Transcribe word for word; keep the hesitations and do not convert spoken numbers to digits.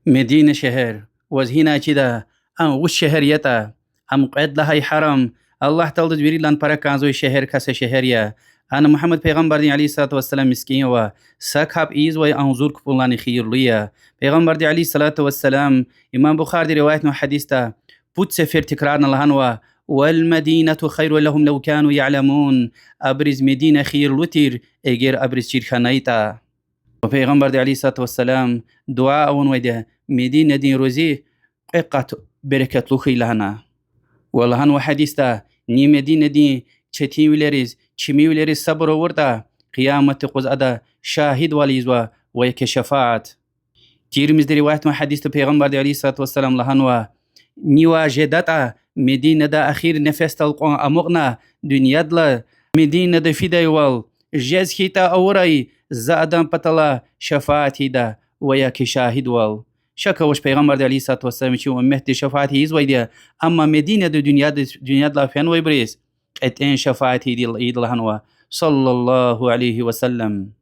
Медина шегьер, ваз гьинай чида, ам вуч шегьер ятӀа? Ам кьвед лагьай гьарам, Аллагь Тааладиз виридалай пара кӀанзавай шегьер, каса шегьер я. Ана Мугьаммад пайгъамбардин عليه الصلاة والسلام мискӀин ава, са капӀ ийизвай агъзур капӀунилайни хийирлу я. Пайгъамбарди عليه الصلاة والسلام, имам Бухариди риваятнавай гьадисда, пуд сефер текрарна лагьанва: والمدينة خير لهم لو كانوا يعلمون. Абуруз Медина хийирлу тир, эгер абуруз чир хьанайтӀа. Ва пайгъамбарди عليه الصلاة والسلام дуьа авунвайди я, Мединадин рузи кьве къат берекатлу хьуй лагьана. Ва лагьанва гьадисда: ни Мединадин четинвилериз, чимивилериз сабур авуртӀа, Къияматдин юкъуз ада шагьидвал ийизва ва я ки шафаат. Тирмизиди риваятнавай гьадисда пайгъамбарди عليه الصلاة والسلام лагьанва: нивай жедатӀа Мединада эхир нефесдал кьван амукьна дуьньядилай, Мединада фидайвал, жез хьайитӀа авурай, за адан паталай шафаат ийида ва я ки шагьидвал. Шак авач, пайгъамбарди عليه الصلاة والسلام вичин умметдиз шафаат ийизвайди я, амма Мединада дуьньяда, дуьньядилай фенвайбуруз кьетӀен шафаат ийида, ийида лагьанва, صلى الله عليه وسلم.